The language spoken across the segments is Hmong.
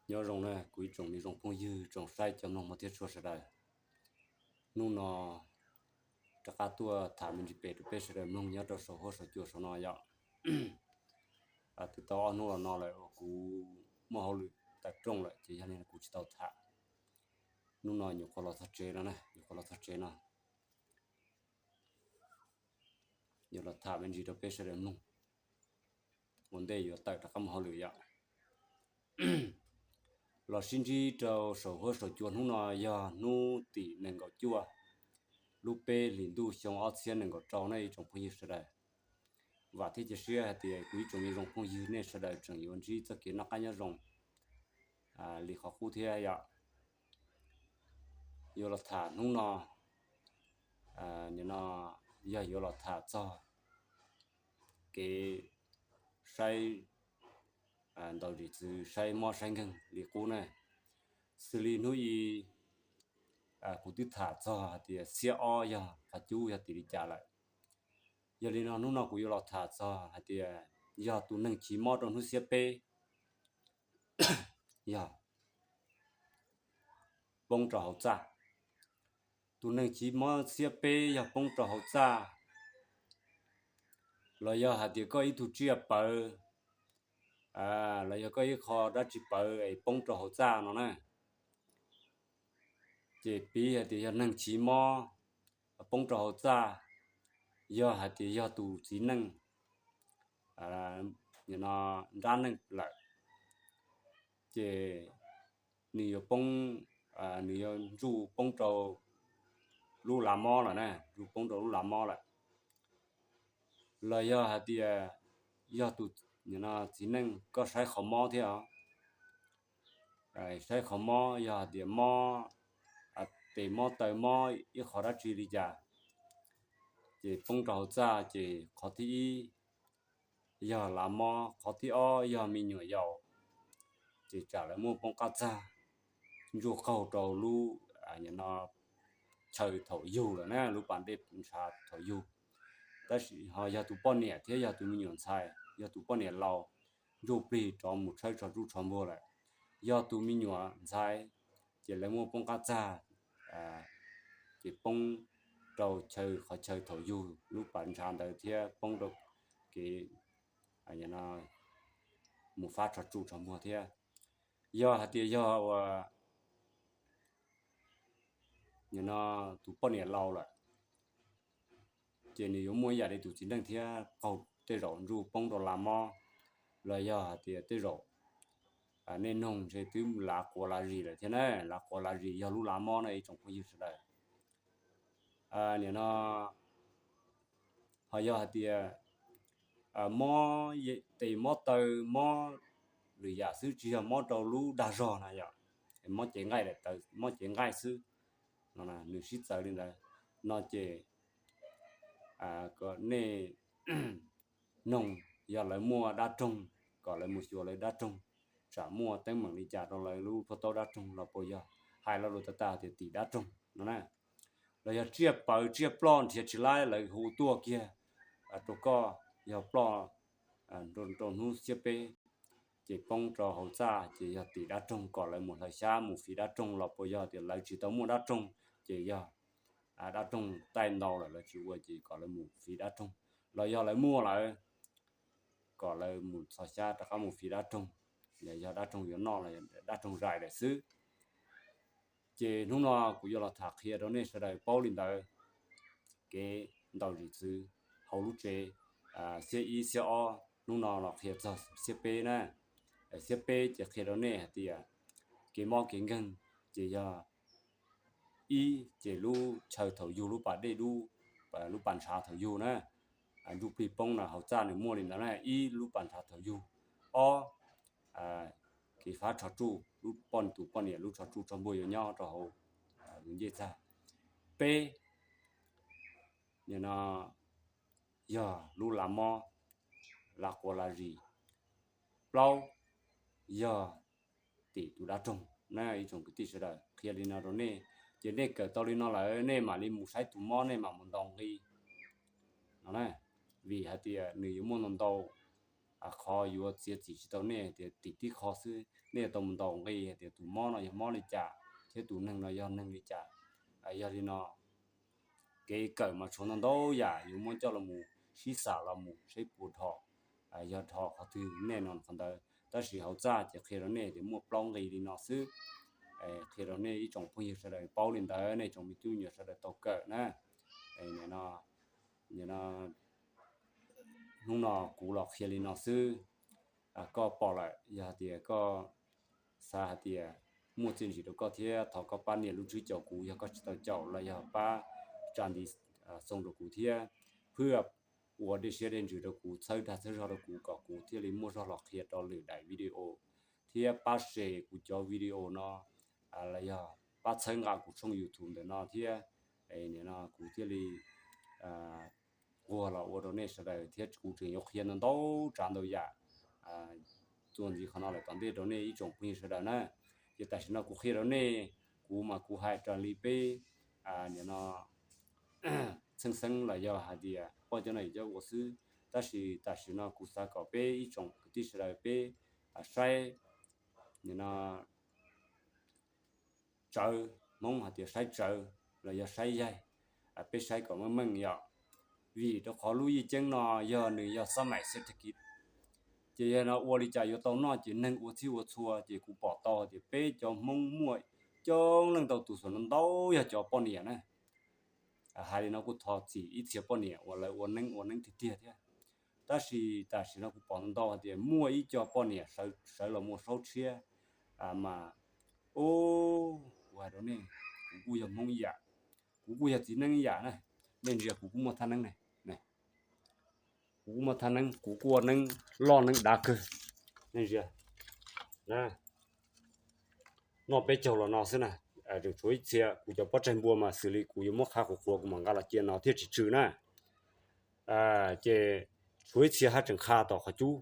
Nyob zoo na kuv ib tsoom me zoo phooj ywg tsoom saib cov mloog mog thiab txhua sawv daws. Hnub no rov qab tuaj tham me ntsis pem rau peb sawv daws mloog nyob rau saum huab saum cua saum no yom. Twb tau ob hnub los no lawm uas kuv muaj hauj lwm tawm rooj lawm ces yog li kuv tsis tau tham. Hnub no nyuam qhuav los txog tsev no na, nyuam qhuav los txog tsev no yuav los tham me ntsis rau peb sawv daws mloog ua ntej yuav tawm rov qab mus hauj lwm yom. Los sib ntsib rau saum huab saum cua hnub no yog hnub tim nees nkaum cuaj lub peb hlis ntuj xyoo ob txhiab nees nkaum rau na ib tsoom phooj ywg sawv daws. Vam thiab cia siab hais tias kuv ib tsoom me zoo phooj ywg nej sawv daws tseem yuav ntsib txoj kev noj qab nyob zoo li qhov qub thiab yom. Yuav los tham hnub no, nim no yog yuav los tham txog kev saib ntaus zim txwv, saib mob saib nkeeg li qub na. Xws li hnub i kuv twb tham txog hais tias xiab ob yog qhov cub yog tim li cas lawm. Yog li no hnub no kuv yuav los tham txog hais tias yog tus neeg chiv mob rau hnub xiab peb yog poob rau hauv txaj. Tus neeg chiv mob xiab peb yog poob rau hauv txaj, los yog hais tias koj ib tug tsiaj pawv, los yog koj ib qho dab tsi pawv es poob rau hauv txaj no na, ces piv hais tias yog neeg chiv mob poob rau hauv txaj, yog hais tias yog tus txiv neej nrab neej lawm, ces nws yuav poob, nws yuav ntsuj poob rau lub lav mob lawm na, ntsuj poob rau lub lav mob lawm. Los yog hais tias yog tus txiv neej koj saib qhov mob thiab os, saib qhov mob yog hais tias mob tes mob taw mob ib qho dab tsi li cas, ces poob rau hauv txaj ces qhov thib ib yog lav mob, qhov thib ob yog me nyuam yaus, ces tsam lawv muaj poob qab txag ntsuj qaug rau lub chaw thaum yug lawm na, lub pas dej ntshav thaum yug. Tab sis ho yog tus poj niam thiab yog tus me nyuam ntxhais, yog tus poj niam laus ntsuj plig rov mus tshawb tsho tsuj tsho npuag lawm, yog tus me nyuam ntxhais ces lawv muaj poob qab txag, ces poob rau chaw qhov chaw thaum yug lub pas ntshav ntawd thiab poob rau kev mus fab tsho tsuj tsho npuag thiab. Yog hais tias yog ua tus poj niam laus lawm, ces nws yuav muaj ib yam li tus txiv neej thiab qaug tej zaum ntsuj poob rau lav mob, los yog hais tias tej zaum nej noog ntshe twb lav quav lav zis lawm thiab na, lav quav lav zis yog lub lav mob na ib tsoom phooj ywg sawv daws. Nim no ho yog hais tias mob tes mob taw mob lwm yam xwb, tsis yog mob rau lub dag zog na yom, mob cev nqaij, mob cev nqaij xwb no, nws sib txawv li ntawd no ces kom nej noog yog lawv muaj dab roog, kom lawv mus xyuas lawv dab roog, tsam muaj teeb meem li cas rau lawv lub phuaj taub dab roog los puas yog hais lo lus tag tag tias tim dab roog no na. Los yog tsiaj pawv tsiaj ploj nrhiav tsis laib lawv hu tuaj kiag rau koj, yog ploj rau hnub xiab peb ces poob rau hauv txaj ces yog tim dab roog, kom lawv mus hlawv xyab mus fiv dab roog los puas yog tias lawv tsis tau muaj dab roog ces yog dab roog taij ntau lawm lawv tsis ua ces kom lawv mus fiv dab roog. Los yog lawv muaj lawm kom lawv mus txhos xyab rov qab mus fiv dab roog, yog dab roog yuav noj los dab roog zais lawm xwb. Ces hnub no kuv yuav los tham qhia rau nej sawv daws paub li ntawd. Kev ntaus zim txwv hauv lub tsev xiab ib xiab ob, hnub no los qhia txog xiab peb na. Xiab peb ces qhia rau nej hais tias kev mob kev nkeeg ces yog ib ces lub chaw thaum yug lub pas dej, lub pas ntshav thaum yug na, ntsuj plig poob na hauv txaj nws muaj li ntawd na, ib lub pas ntshav thaum yug, ob kev fab tsho tsuj, lub poj tus poj niam lub tsho tsuj tsho npuag yuav nyob rau hauv ncej txag. Peb, nim no yog lub lav mob, lav quav lav zis. Plaub, yog tim tus dab roog na ib tsoom kwv tij sawv daws. Qhia li no rau nej, ces nej kawm tau li no lawm nej mam li mus saib tus mob nej mam mus ntaus nqi no na, vim hais tias nws yuav muaj ntau ntau qhov yuav txiav txim tsis tau nej tias tim tib qho xwb, nej yuav tau mus ntaus nqi hais tias tus mob no yog mob li cas thiab tus neeg no yog neeg li cas. Yog li no kev kawm mas tshuav ntau ntau yam yuav muab coj los mus sib xam los mus seb puas dhos, yog dhos qhov twg nej no qhov ntawd, tab sis hauv txaj ces qhia rau nej tias muaj plaub nqi li no xwb. Qhia rau nej ib tsoom phooj ywg sawv daws paub li ntawd, nej tsoom me tub me nyuam sawv daws tau kawm na. Nim no hnub no kuv los qhia li no xwb. Koj pom lawm, yog hais tias koj xav hais tias muaj txiaj ntsig rau koj thiab, thov koj pab nias lub tswb caum kuv, yog koj tsis tau caum los yog pab tsa ntiv xoo rau kuv thiab, phwj ua dej siab dej ntsws rau kuv, txhawb dag txhawb zog rau kuv kom kuv thiaj li muaj zog los qhia rau lwm daim video, thiab pab share kuv cov video no, los yog pab txhawb nqa kuv tshooj YouTube ntawm no thiab. Nim no kuv thiaj li nquag los ua rau nej sawv daws thiab kuv tseem yuav qhia ntau ntau tsav ntau yam txuas ntxiv qhov no lawm tom ntej rau nej ib tsoom phooj ywg sawv daws na. Ces tam sim no kuv qhia rau nej, kuv mas kuv hais raws li peb nim no txheej xeeb los yog hais tias poj cov no yim cov ua xwb, tab sis tam sim no kuv xav kom peb ib tsoom kwv tij sawv daws peb saib nim no tsawv, Hmoob hais tias saib tsawv los yog saib yaig, peb saib kom meej meej yom. Vim rau qhov lub yij ceeb no yog nws yog xab maim xeb thab kiv, ces yog no ua li cas yuav tau noj ces neeg ua txhij ua txhua, ces kuv pom tau tias peb cov Hmoob muaj coob leej ntau tus xuas no ntau yog cov poj niam na. Hais li no kuj thov txim ib txhia poj niam uas lawv ua neeb ua neeb tiag tiag thiab. Tab sis tam sim no kuv pom ntau hais tias muaj ib co poj niam sawv los muaj saub tshiab mas, u, kuv hais rau nej, kuv kuj yog Hmoob ib yam, kuv kuj yog txiv neeb ib yam na. Nej ntsia kuv kuj muaj thaj neeb ne, kuv kuj muaj thaj neeb, kuv kuj ua neeb loj neeb dav kawg. Nej ntsia, noj peb caug los no xwb na. Tseem tshuav ib txhia, kuv cov pob tsaig npua mas xws li kuv yuav muab qhab qhuav qhuav kuv mam nqa los cia no thiaj tsis tsw na. Ces tshuav ib txhia haj tseem qha tom qhov cub,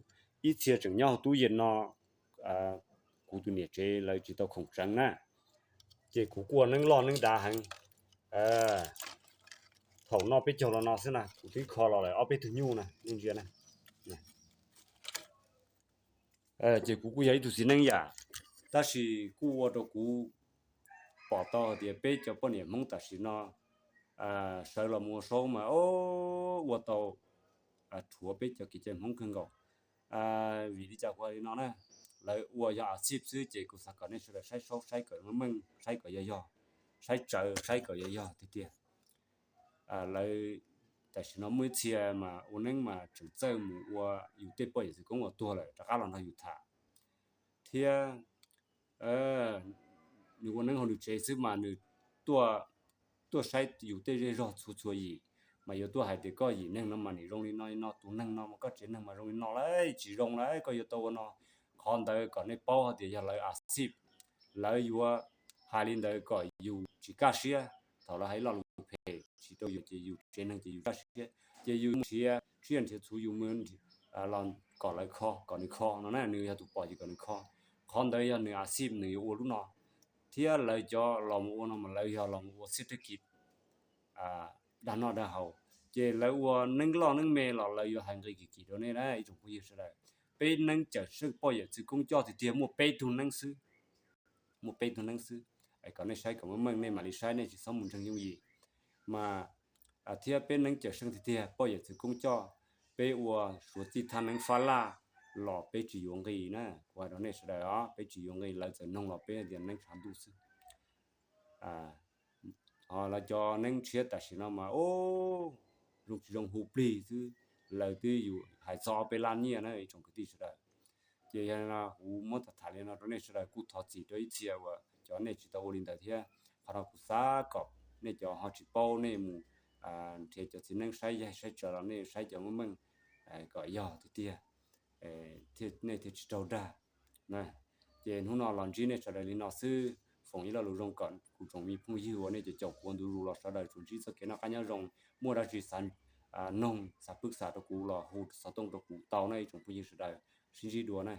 ib txhia tseem nyob hauv tub yees no, kuv tus niam tsev lawv tsis tau khoom tseev na. Ces kuv kuj ua neeb loj neeb dav heev. Thaum noj peb caug los no xwb na kuv twb kho los lawm ob peb tug nyuj na, nej ntsia na. Ces kuv kuj yog ib tug txiv neeb yam, tab sis kuj ua rau kuv pom tau hais tias peb cov poj niam Hmoob tam sim no sawv los mus ua saub mas ua tau rhuav peb cov kev cai Hmoob kawg nkaus. Vim li cas kuv hais li no na? Lawv ua yog a txhij xwb ces kuv xav kom nej sawv daws saib saub saib kom meej meej, saib kom yog yog, saib tsawv saib kom yog yog tiag tiag. Lawv tam sim no muaj ib txhia mas ua neeb mas tseem txawj mus ua yus tej poj yawm txwv koob uas tuag lawm rov qab los nrog yus tham thiab. Nws ua neeb hauv nws tsev xwb mas nws tuaj saib yus tej zej zog txhua txhua yim, mas yuav tuaj hais tias koj yim neeg no mas nim zoo li no li no, tus neeg no mas koj tsev neeg mas zoo li no lauj, tsis zoo lauj, koj yuav tau ua no. Qhov ntawd kom nej paub hais tias yog lawv a txhij, lawv yuav hais li ntawd kom yus tsis kaj siab. Thaum lawv hais lo lus phem tsis rau yus ces yus tsev neeg ces yus kaj siab, ces yus mus nrhiav tsiaj nrhiav txhu yus mus los kom lawv kho, kom nws kho no na, nws yog tus pom ces kom nws kho. Qhov ntawd yog nws a txhij nws yuav ua lub no, thiab lawv cov los mus ua no mas lawv yog los mus ua xib thab kis dag noj dag haus, ces lawv ua neeb loj neeb me los lawv yuav hais nqi kim kim rau nej na ib tsoom phooj ywg sawv daws. Peb neeb cawm seej poj yawm txwv koob coj tiag tiag muaj peb tug neeb xwb, muaj peb tug neeb xwb. Kom nej saib kom meej meej nej mam li saib, nej tsis txhob mus ntseeg yooj yim. Mas thiab peb neeb cawm seej tiag tiag poj yawm txwv koob coj, peb ua suav txij thaj neeb fab laj los peb tsis yuav nqi na, kuv hais rau nej sawv daws os, peb tsis yuav nqi, lawv txawm noog los peb tias neeb tshav ntuj xwb. Ho lawv cov neeb tshiab tam sim no mas zoo tsis zoo hu plig xwb, lawv twb yus hais txog ob peb lab nyiaj na ib tsoom kwv tij sawv daws. Ces yog li no kuv muab tham tham li no rau nej sawv daws, kuj thov txim rau ib txhia uas cov nej tsis tau ua li ntawd thiab. Qhov no kuv xav kom nej cov ho tsis paub nej mus nrhiav cov txiv neeb saib yaig saib tsawv los nej saib cov meej meej kom yog tiag tiag, nej thiaj tsis raug dag. Ces hnub no los ntsib nej sawv daws li no xwb, foom ib lo lus zoo kom kuv tsoom me phooj ywg uas nej cov caum kuv ua ntu zus los sawv daws tsuas ntsib txoj kev noj qab nyob zoo, muaj dab tsi xav noog xav pwb xav rau kuv los hu xov tooj rau kuv tau na ib tsoom phooj ywg sawv daws, sib ntsib dua na.